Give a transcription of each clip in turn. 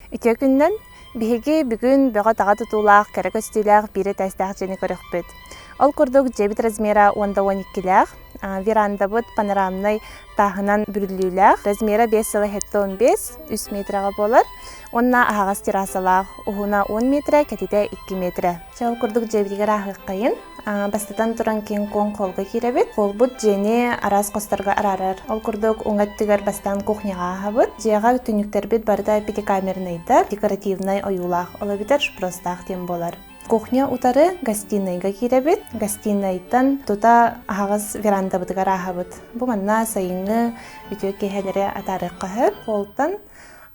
Үтүө күнүнэн! Биһиги бүгүн бөҕө-таҕа тутуулаах, кэрэ көстүүлээх биир этээстээх дьиэни көрүөхпүт. Ол курдук дьиэбит размера уонда 12-лээх, верандабыт панорамнай тааһынан бүрүллүүлээх, размера 5,75, 3 метрэҕэ буолар уонна аһаҕас террасалаах, уһуна 10 метрэ, кэтитэ 2 метрэ. Чэ, ол курдук дьиэбитигэр ааһыаххайын. Бастатан туран киэҥ-куоҥ холга киирэбит. Холбут дьиэни араас хосторго араарар. Ол курдук уҥа өттүгэр бастаан кухняҕа ааһабыт. Дьиэҕэ түннүктэрбит барыта пятикамернайдар, декоративнай ойуулаах, ол эбэтэр шпростаах диэн буолар. Кухня утары гостинайга киирэбит. Гостинайтан тута аһаҕас верандабытыгар ааһабыт. Бу манна сайыҥҥы үтүө киэһэлэри атаарыахха сөп. Холтан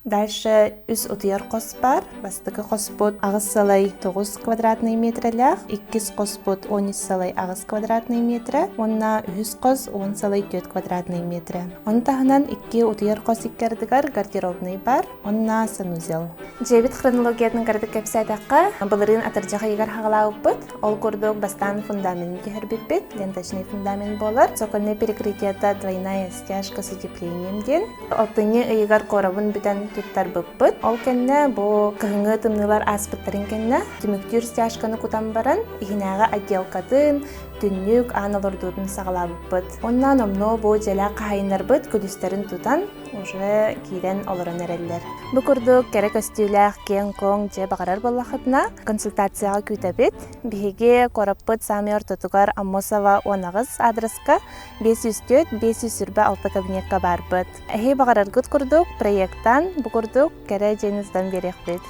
Дальше үс утуйар хос баар. Бастакы хоспут 8,9 квадратный метрэлээх, иккис хоспут 13,8 квадратный метрэ уонна үһүс хос 10,4 квадратный метрэ. Ону таһынан икки утуйар хос икки ардыгар гардеробный бар уонна санузел. Дьиэбит хронологиятын кыратык кэпсээтэххэ, былырыын атырдьах ыйыгар хаҕалаабыппыт. Ол курдук бастаан фундаменын түһэрбиппит, ленточный фундамент буолар. Цокольное перекрытиета двойная стяжка с утеплением диэн. Алтынньы ыйыгар коробун бүтэн туттарбыппыт. Ол кэннэ бу кыһыҥҥы тымныылар ааспыттарын кэннэ түмүктүүр стяжканы кутан баран иһинээҕи отделкатын, түннүк, аан олордуутун саҕалаабыппыт. Онно номнуо бу дьиэлээх хаһаайыннарбыт күлүүстэрин тутан уже киирэн олорон эрэллэр. Бу курдук кэрэ көстүүлээх киэҥ-куоҥ дьиэ баҕарар буоллаххытына консультацияҕа күүтэбит. Биһиги куораппыт саамай ортотугар Аммосова 18 аадырыска 504 526 кабинекка баарбыт. Эһи баҕараргыт курдук проектан бу курдук кэрэ дьиэни сытан биэриэхпит.